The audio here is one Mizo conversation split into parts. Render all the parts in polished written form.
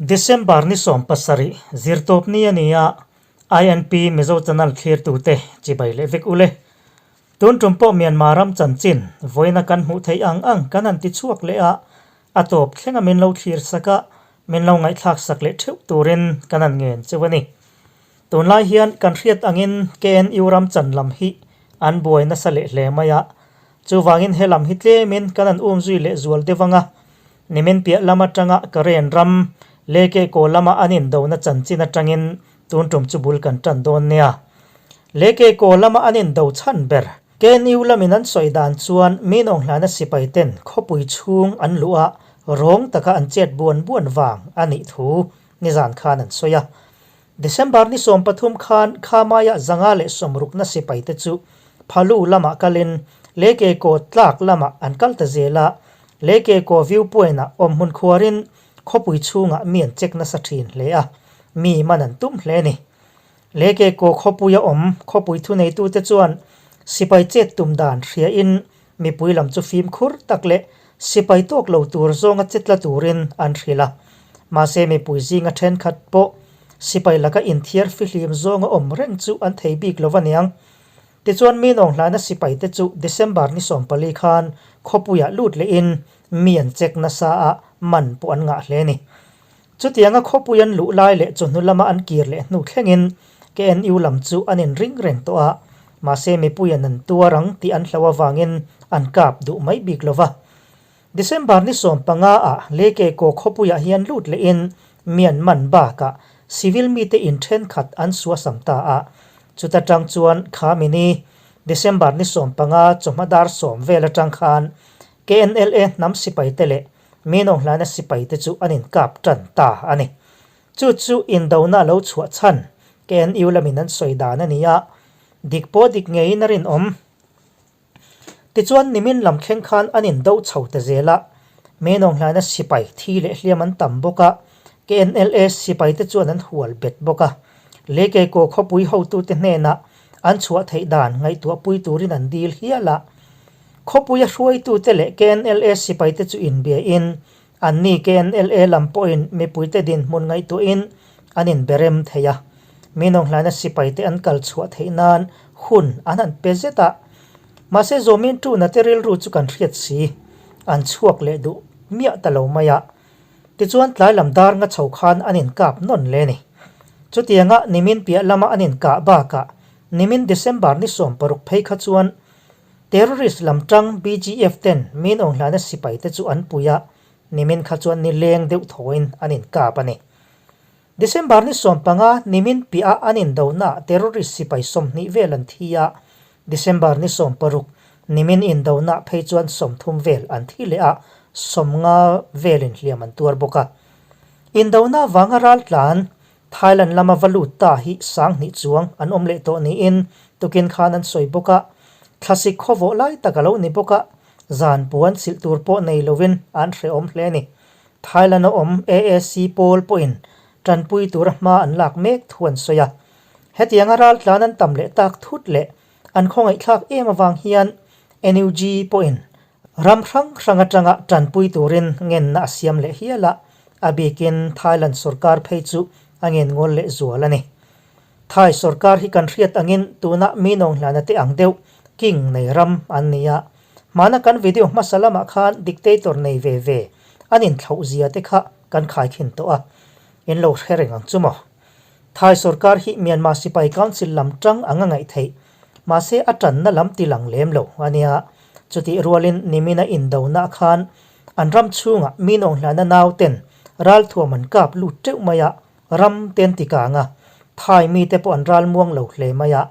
December ni 17, zirtawp ni a ni a, INP Mizo Channel thlirtute chibai leh vek ule. Tun tum pawh Myanmar ram chanchin vawiina kan hmuh theih ang ang kan han ti chhuak leh a, a tawp thlenga min lo thlir sak a, min lo ngaihthlak sak leh theuh turin kan han ngen cheu a ni. Tunlai hian kan hriat angin KNU ram chan lam hi an buai nasa leh hle mai a, chuvangin he lam hi tlemin kan han um zui leh zual deuh ang a, nimin piah lam atanga Karen ram Leke kaw lama an indona chanchin atangin tun tum chu bul kan tan dawn nia. Leke kaw lama an indo chhan ber. KNU lamin an sawi dan chuan Minawnghlana sipai ten khawpui chhung an luh a, rawng taka an chet buan buan vang a nih thu nizan khan an sawi a. December ni 13 khan Khamaiah 160na sipaite chu Phalu lamah kalin Leke kaw tlak lamah an kal ta zel a, Leke kaw view point-ah awmhmun khuarin khawpui chhungah mi an check nasa thin hle a, mi man an tum hle a ni. Leke kaw khawpuia awm khawpui thuneitute chuan sipai chet tum dan hriain mipui lam chu fimkhur tak leh sipai tawk lo tur zawnga che tla turin an hrilh a. Mahse mipui zinga thenkhat pawh sipai laka inthiar fihlim zawnga awm reng chu an thei bik lo aniang. Tichuan mi nawnghlana sipaite chu December ni 14 khan khawpuiah lut lehin mi an check nasa a, man pawh an ngah hle a ni. Chutianga khawpui an luh lai leh chawhnu lama an kir leh hnu thlengin KNU lam chu an inring reng tawh a, mahse mipuiin an tuar ang tih an hlau avangin an kap duh mai bik lo va. December ni 15 ah Leke kaw khawpuiah hian lut lehin Myanmar bakah civil mite in thenkhat an suasam ta a, chuta tang chuan kha mini December ni 15 chawhma dar 10 vel atang khan KNLA hnam sipaite leh Minawnghlaina sipaite chu an inkap tan ta a ni. Chu chu indona lo chhuah chhan KNU lamin an sawi dan a ni a, dik pawh dik ngeiin a rinawm. Tichuan nimin lam thleng khan an indo chho ta zel a, Minawnghlaina sipai thi leh hliam an tam bawk a, KNLA sipaite chuan an hual bet bawk a. Leikeikaw khawpui hotute hnenah an chhuah theih dan ngaihtuahpui turin an dil hial a. Khawpuia hruaitute leh KNLA sipaite chu inbiain, anni KNLA lam pawhin mipuite dinhmun ngaihtuahin an inberem thei a. Minawnghlaina sipaite an kal chhuah theih nan hun an han pe zet a. Mahse Zawmin Tuna te rilru chu kan hriat si, an chhuak leh duh miah ta lo mai a. Tichuan tlai lam dar nga chho khan an inkap nawn le ni. Chutianga nimin piah lama an inkah bakah nimin December ni 16 phei kha chuan Terrorist lam tang BGF ten min awnghlana sipai te chu an pui a, nimin kha chuan ni leng deuh thawiin an inkap a ni. December ni 15 nimin piah a an indonaah terrorist sipai 20 vel an thi a, December ni 16 nimin indonaah phei chuan 30 vel an thi leh a, 50 velin hliam an tuar bawk a. Indona vanga raltlan Thailand lama va lut ta hi 2000 chuang an awm leh tawh niin tukin khan an sawi bawk a, thlasik khawvawh lai tak a lo ni bawk a, zan puan silh tur pawh nei lovin an hrehawm hle a ni. Thailand a awm AAC pawl pawhin tanpui tura hma an lak mek thu an sawi a. Hetianga raltlan an tam leh tak thut leh an khawngaihthlak em avang hian NUG pawhin Ram hrang hrang atanga tanpui turin ngenna a siam leh hial a, a bikin Thailand sorkar phei chu a ngen ngawl leh zual a ni. Thai sorkar hi kan hriat angin tuna mi nawnghlana te ang deuh king nei ram an ni a, hmana kan video hmasa lamah khan dictator nei ve ve an inthlauh zia te kha kan khaikhin tawh a, in lo hre reng ang chu maw? Thai sorkar hi Myanmar Sipai Council lam tang ang a ngaih theih, mahse a tanna lam ti lang lem lo a nia. Chutih rualin nimina indona khan an ram chhungah mi nawnghlana nauten ralthuam an kap lut teuh mai a, ram ten ti kang a, Thai mite pawh an ral muang lo hle mai a.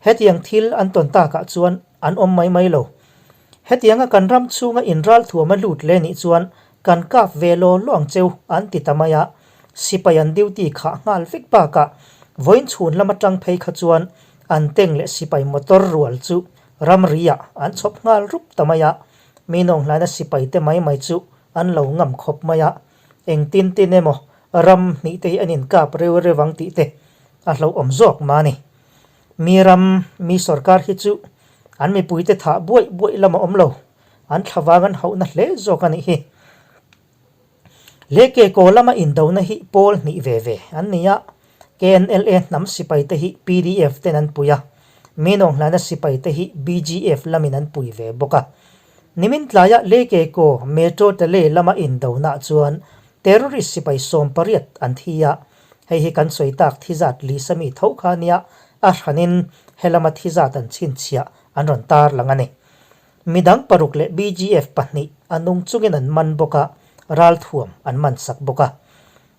Hetiang thil an tawn takah chuan an awm mai mai lo. Hetianga kan ram chhunga in ralthuam a lut leh nih chuan kan kap ve law law ang cheu an ti ta mai a, sipai an duty khah nghal vek bakah vawiin chhun lam atang phei kha chuan an tank leh sipai motor rual chu ramriah an chhawp nghal rup ta mai a, mi nawnghlaina sipai te mai mai chu an lo ngam khawp mai a, engtin tin emaw ram hnih te hi an inkap reu reu ang tih te a hlauhawm zawk mah a ni. Mi ram, mi sorkar hi chu an mipuite thah buaih buaih lam a awm lo, an thlavang an hauhna hle zawk a nih hi. Lehkekaw lama indona hi pawl hnih ve ve an ni a, KNLA hnam sipaite hi pdf ten an pui a, Minawnghlana sipaite hi BGF lamin an pui ve bawk a. Nimin tlaia Lehkekaw Metro Tale lama indona chuan terrorist sipai 80 an thi a, hei hi kan sawi tak thi zat lisa mi tho kha nia a hranin helama thi zat an chhinchhiah an rawn tarlang a ni. Midang paruk leh BGF pahnih a nung chungin an man bawk a, ralthuam an man sak bawk a.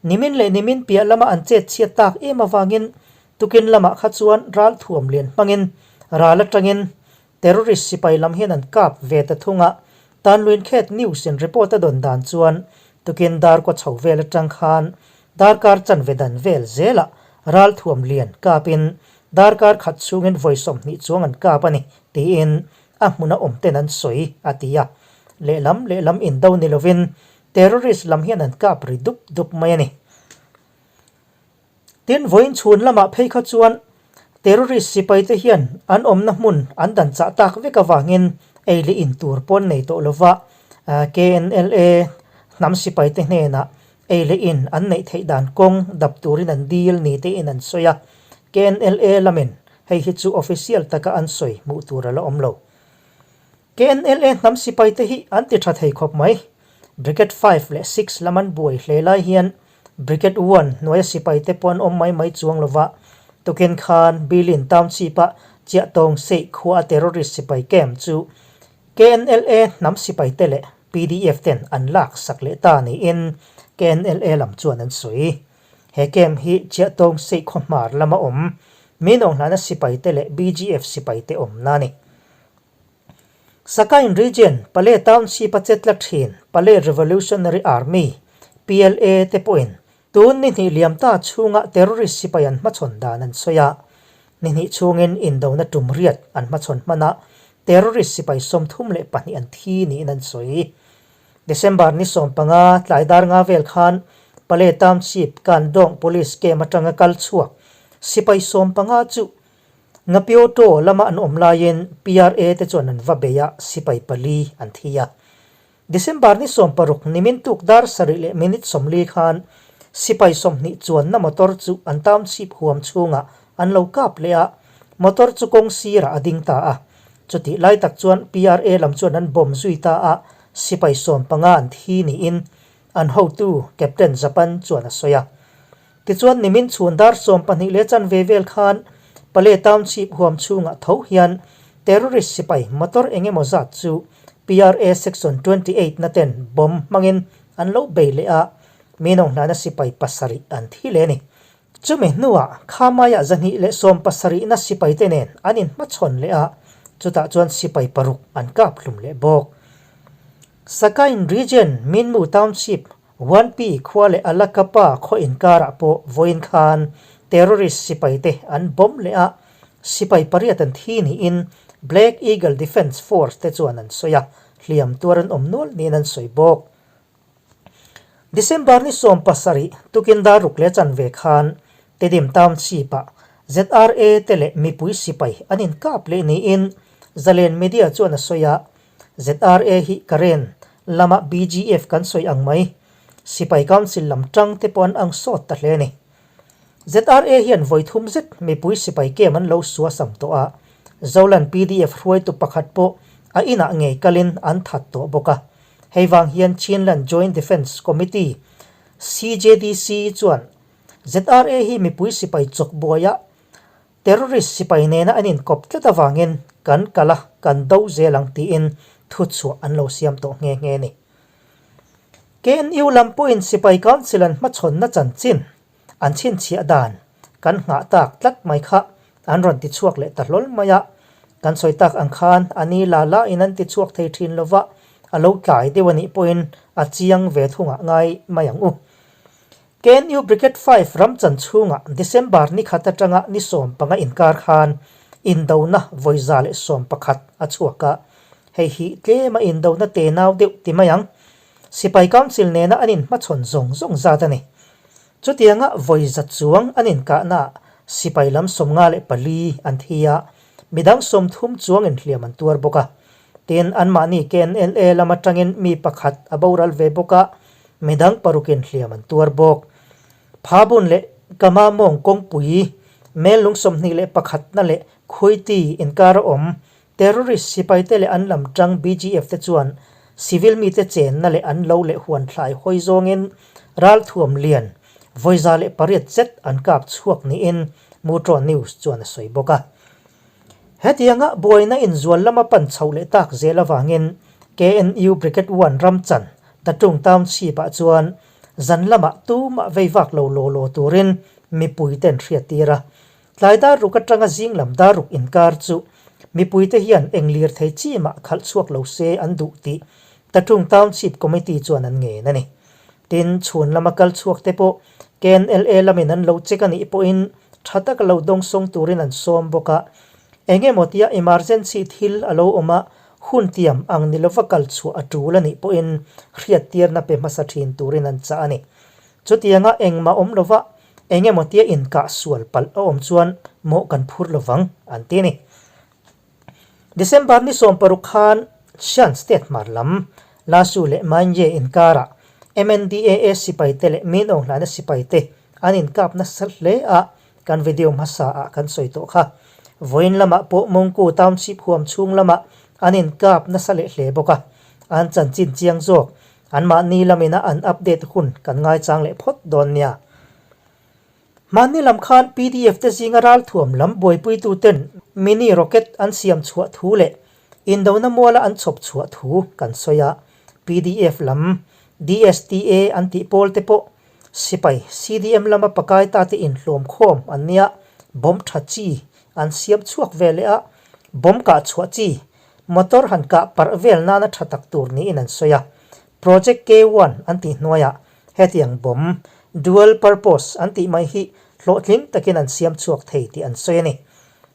Nimin leh nimin piah lama an chet chhiat tak em avangin tukin lamah kha chuan ralthuam lian hmangin ral atangin terrorist sipai lam hian an kap ve ta thung a, Tanluinkhet News in report a dawn dan chuan tukin darkaw chho vel atang khan darkar chanve dan vel zelah ralthuam lian kapin darkar khat chhungin vawi 20 chuang an kap a ni tiin a hmuna awm ten an sawi, a ti a. Lehlam lehlam indo ni lovin terrorist lam hian an kap ri dup dup mai a ni. Tin, vawiin chhun lamah phei kha chuan terrorist sipaite hian an awmna hmun an dan chah tak vek avangin ei leh in tur pawh an nei tawh lova, KNLA hnam sipaite hnenah ei leh in an neih theih dan kawng dap turin an dil ni tein an sawi a. KNLA lamin Hei hi chu official taka an sawi hmuh tur a la awm lo. KNLA hnam sipaite hi an ti tha thei khawp mai. Brigade 5 leh 6 lam an buai hle lai hian Brigade 1 hnuaia sipaite pawh an awm mai mai chuang lova, tukin khan Bilin Township-a Chiahtawng Seih khua a terrorist sipai camp chu KNLA hnam sipaite leh PDF ten an lak sak leh ta niin KNLA lam chuan an sawi. He camp hi Chiahtawng Seih khaw hmar lama awm Minawnghlana sipaite leh BGF sipaite awmna a ni. Sakain Region, Pale Township-a chetla thin Pale Revolutionary Army, PLA, te pawhin tun ni hnih liam ta chhunga terrorist sipai an hmachhawn dan an sawi a. Ni hnih chhungin indona tum riat an hmachhawn hman a, terrorist sipai 32 an thi niin an sawi. December ni 15 tlai dar nga vel khan Pale Township Kandong Police Camp atanga kal chhuak sipai 15 chu Ngapioto lama an awm laiin PRA te chuan an va bei a, sipai pali an thi a. December ni 16 nimin tuk dar 7 leh minute 40 khan sipai 20 chuanna motor chu an township huam chhungah an lo kap leh a, motor chu kawng sirah a ding ta a. Chutih lai tak chuan PRA lam chuan an bomb zui ta a, sipai 15 an thi niin an hotu Captain Japan chuan a sawi a. Tichuan nimin chhun dar 12 leh chanve vel khan Pale Township huam chhungah tho hian terrorist sipai motor eng emaw zat chu PRA Section 28 na ten bomb hmangin an lo bei leh a, Minawnghlana sipai pasarih an thi leh a ni. Chumi hnuah Khamaiah 270na sipaite nen an inhmachhawn leh a, chutah chuan sipai paruk an kap hlum leh bawk. Sakain Region, Minmu Township, Wanpi khua leh Alakapa khaw inkarah pawh vawiin khan terrorist sipaite an bomb leh a, sipai pariat an thi niin Black Eagle Defence Force te chuan an sawi a, hliam tuar an awm nual niin an sawi bawk. December ni 17 tukin dar ruk leh chanve khan Tedim Township-ah ZRA te leh mipui sipai an inkap leh niin Zalen Media chuan a sawi a, ZRA hi Karen lama BGF kan sawi ang mai, Sipai Council lam tang te pawh an ang sawt ta hle a ni. ZRA hian vawi thum zet mipui sipai camp an lo suasam tawh a, Zolan PDF hruaitu pakhat pawh a inah ngei kalin an that tawh bawk a. Hei vang hian Chinland Joint Defence Committee, CJDC, chuan ZRA hi mipui sipai chawk buaia terrorist sipai nena an inkawp tlat avangin kan kal a, kan do zel ang tiin thuchhuah an lo siam tawh nghe nghe a ni. KNU lam pawhin sipai council an hmachhawnna chanchin An chhinchhiah dan kan nghah tak tlat mai kha an rawn ti chhuak leh ta hlawl mai a. Kan sawi tak ang khan a ni la la in an ti chhuak thei thin lova, a lo tlai deuh a nih pawhin a chiang ve thungah ngai mai ang u. KNU Brigade 5 ram chan chhungah December ni khat atanga ni 15 inkar khan indona vawi 111 a chhuak a, hei hi tlema indona tenau deuh ti mai ang. Sipai Council nena an inhmachhawn zawng zawng zat a ni. Chutianga vawi za chuang an inkahnaah sipai lam 54 an thi a, midang 30 chuang inhliam an tuar bawk a. Tin, anmahni KNLA lam atangin mi pakhat a boral ve bawk a, midang parukin hliam an tuar bawk. Phabun leh Kama mawng kawngpui, mel lung 21 na leh Khuaiti inkar a awm Terrorist sipaite leh an lam tang BGF te chuan civil mite chenna leh an lo leh huan thlai hawi zawngin ralthuam lian 108 zet an kap chhuak niin Mutro News chuan a sawi bawk a. Hetianga buaina inzual lama pan chhoh leh tak zel avangin KNU Brigade One ramchan Tatung Township ah chuan zan lamah tumah vei vak lo law law turin mipuiten hriattir a. Tlai dar ruk atanga zing lam dar ruk inkar chu mipuite hian eng lirthei chi mah khalh chhuak lo se an duh tih Tatung Township Committee chuan an ngen a ni. Tin, chhun lama kal chhuak te pawh KNLA lamin an lo check a nih pawhin tha taka lo dawngsawng turin an sawm bawk a. Eng emaw tia emergency thil a lo awm a, hun tiam ang ni lova kal chhuah a tul a nih pawhin hriattirna pe hmasa thin turin an chah a ni. Chutianga engmah awm lova Eng emaw tia inkah sual palh a awm chuan mawh kan phur lo vang, an ti a ni. December ni 16 khan Shan State hmar lam Lasu leh Manye inkarah MNDAA sipaite leh Min Aung Hlaina sipaite an inkap nasa hle a, kan video hmasa ah kan sawi tawh kha. Vawiin lamah pawh Mungku Township huam chhung lamah an inkap nasa leh hle bawk a, an chanchin chiang zawk Anmahni lamina an update hun kan ngaichang leh phawt dawn nia. Hmanni lam khan pdf te zinga ralthuam lam buaipuituten mini rocket an siam chhuah thu leh indona muala an chhawp chhuah thu kan sawi a, pdf lam DSTA an tih pawl te pawh sipai CDM lama pakai ta te inhlawm khawm an nia, bomb tha chi an siam chhuak ve leh a, bomb kah chhuah chi Motor han kah parh vel nana tha tak tur niin an sawi a, Project K-one an tih hnuaiah hetiang bomb, dual purpose, an tih mai hi hlawhtling takin an siam chhuak thei tih an sawi a ni.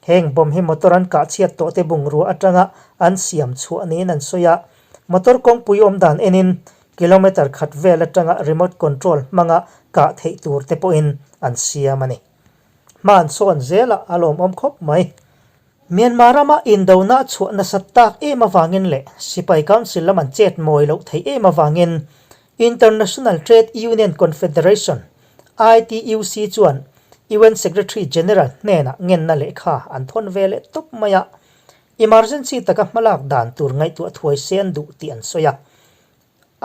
Heng bomb hi motor an kah chhiat tawh te bungrua atanga an siam chhuah niin an sawi a, motor kawngpui awm dan enin kilometre khat vel atanga remote control hmanga kah theih tur te pawhin an siam a ni. Hma an sawn zelah a lawmawm khawp mai. Myanmar rama indona a chhuah nasat tak em avangin leh Sipai Council lam an chet mawi loh theih em avangin International Trade Union Confederation, ITUC, chuan UN Secretary General hnenah ngenna lehkha an thawn ve leh tawp mai a, emergency taka hmalak dan tur ngaihtuah thuai se an duh tih an sawi a.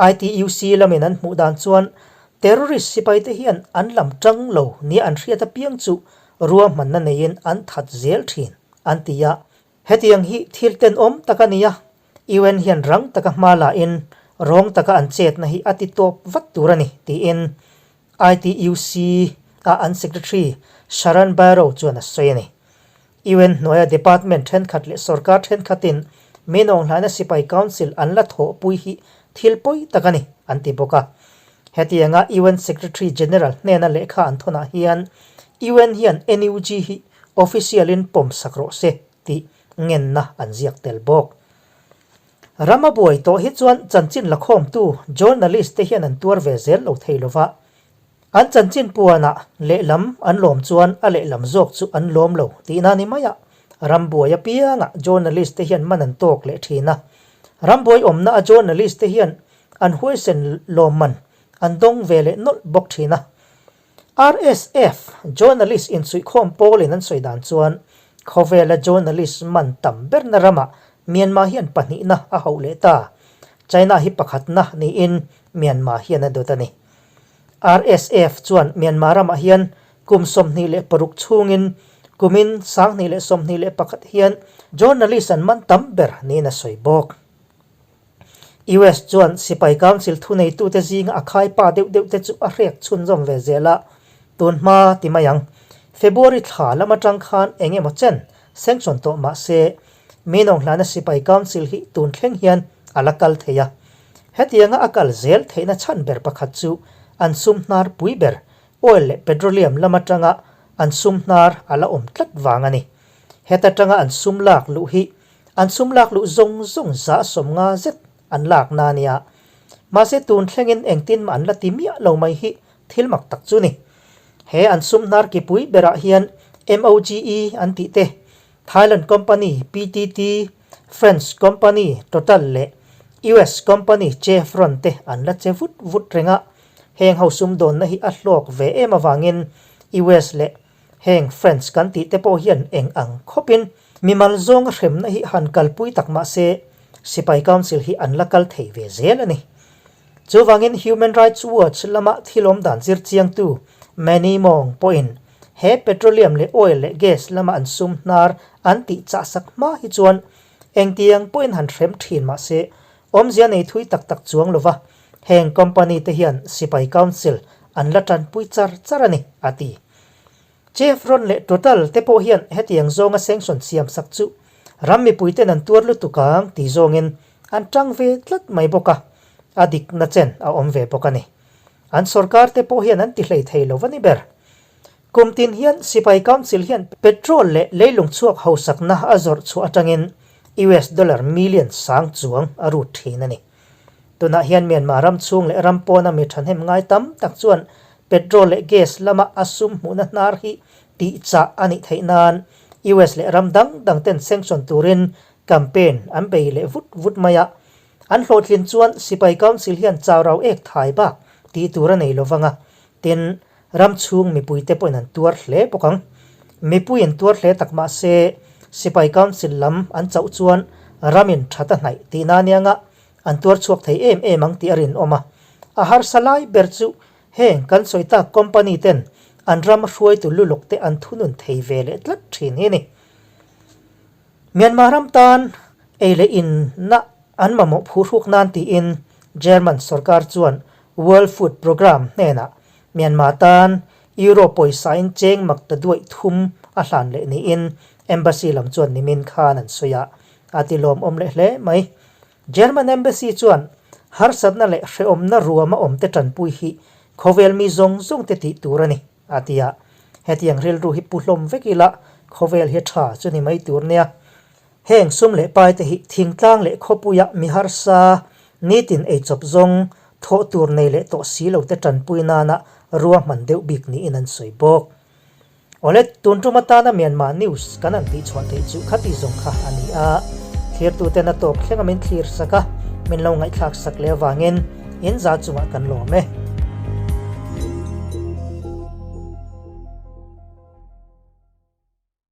ITUC lamin an hmuh dan chuan terrorist sipaite hian an lam tang lo nia an hriat apiang chu ruahmanna neiin an that zel thin, an ti a. Hetiang hi thil tenawm tak a ni a, UN hian rang taka hma lain rawng taka an chetna hi a ti tawp vat tur a ni, tiin ITUC a an Secretary Sharan Barrow chuan a sawi a ni. UN hnuaia department thenkhat leh sorkar thenkhatin min awnghlaina sipai council an la thawhpui hi thil pawi tak a ni, an ti bawk a. Hetianga UN Secretary General hnena lehkha an thawnah hian UN hian NUG hi official-in pawm sak rawh se tih ngenna an ziak tel bawk. Rama buai tawh hi chuan chanchin lakhawmtu journalist te hian an tuar ve zel lo thei lova, An chanchin puanah lehlam an lawm chuan a lehlam zawk chu an lawm lo tihna a ni mai a, rambuai apiangah journalist te hian man an tawk leh thin a. Rambuai awmna a journalist te hian an huaisen lawmman an dawng ve leh nawlh bawk thin a. RSF journalist insuihkhawm pawlin an sawi dan chuan khawvela journalist man tam berna ramah Myanmar hian pahnihna a hauh leh ta. China hi pakhatna niin Myanmar hian a dawt a ni. RSF chuan Myanmar ramah hian kum 26 chhungin kumin 2021 hian journalist an man tam ber niin a sawi bawk. US chuan sipai council thuneitute zinga a khaipa deuh deuh te chu a hrek chhunzawm ve zel a, tun hma ti mai ang. February thla lam atang khan eng emaw chen sanction tawh mah se Minawnghlana sipai council hi tun thleng hian a la kal thei a. Hetianga a kal zel theihna chhan ber pakhat chu an sum hnar pui ber, oil leh petroleum lam atanga an sum hnar a la awm tlat vang a ni. Heta tanga an sum lak luh hi an sum lak luh zawng zawng 50% zet an lakna a nia. Mahse tun thlengin engtin mah an la ti miah lo mai hi thil mak tak chu ni. He an sum hnar ki pui berah hian MOGE an tih te, Thailand company PTT, French company Total leh US company Chevron te an la che vut vut reng a. Heng ho sumdawnna hi a hlawk ve em avangin US leh heng French kan tih te pawh hian eng ang khawpin mimal zawnga hremna hi han kalpui tak mah se Sipai Council hi an la kal thei ve zel a ni. Chuvangin Human Rights Watch lama thil awm dan zir chiangtu Manny Mong pawhin he petroleum leh oil leh gas lama an sum hnar an tih chahsak hma hi chuan engtiang pawhin han hrem thin mah se awmzia nei thui tak tak chuang lova heng company te hian Sipai Council an la tanpui char char a ni, a ti. Chevron leh Total te pawh hian hetiang zawnga sanction siam sak chu ram mipuiten an tuar lutuk ang tih zawngin an tang ve tlat mai bawk a, a dikna chen a awm ve bawk a ni. An sorkar te pawh hian an ti hlei thei lo va ni ber. Kum tin hian Sipai Council hian petrol leh leilung chhuak hausakna a zawrh chhuah atangin US dollar million sang chuang a rut thin a ni. Tunah hian Myanmar ram chhung leh ram pawna mi thahnem ngai tam tak chuan petrol leh gas lama a sum hmuhna hnar hi tihchah a nih theih nan US leh ram dang dang ten sanction turin campaign an bei leh vut vut mai a. An hlawhtlin chuan Sipai Council hian chaurau ek thai bak tih tur a nei lovang a, tin, Ram chhung mipuite pawhin an tuar hle bawk ang. Mipuiin tuar hle tak mah se, Sipai Council lam an chauh chuan ramin that a hnaih tihna anianga an tuar chhuak thei em em ang tih a rinawm a. A harsa lai ber chu heng kan sawi tak company ten an ram hruaitu luluk te an thunun thei ve leh tlat thin hi a ni. Myanmar ram tan ei leh inna an mamawh phuhruk nan tiin German sorkar chuan World Food Programme hnenah Myanmar tan Euro pawisain cheng mak ta duaih thum a hlan leh niin Embassy lam chuan nimin khan an sawi a, a ti lawmawm leh hle mai. German Embassy chuan harsatna leh hrehawmna ruama awmte tanpui hi khawvel mi zawng zawngte tih tur a ni. A ti a, hetiang rilru hi pu hlawm vek ila khawvel hi tha chu ni mai tur nia. Heng sum leh pai te hi thingtlang leh khawpuia mi harsa, nitin eichawp zawng, thawh tur nei leh tawh si lo te tanpui nana ruahman deuh bik niin an sawi bawk. Awle, tun tum atana Myanmar News kan han tihchhuah theih chu khati zawng kha a ni a, thlirtuten a tawp thlenga min thlir sak a, min lo ngaihthlak sak leh avangin in za chungah kan lawm e.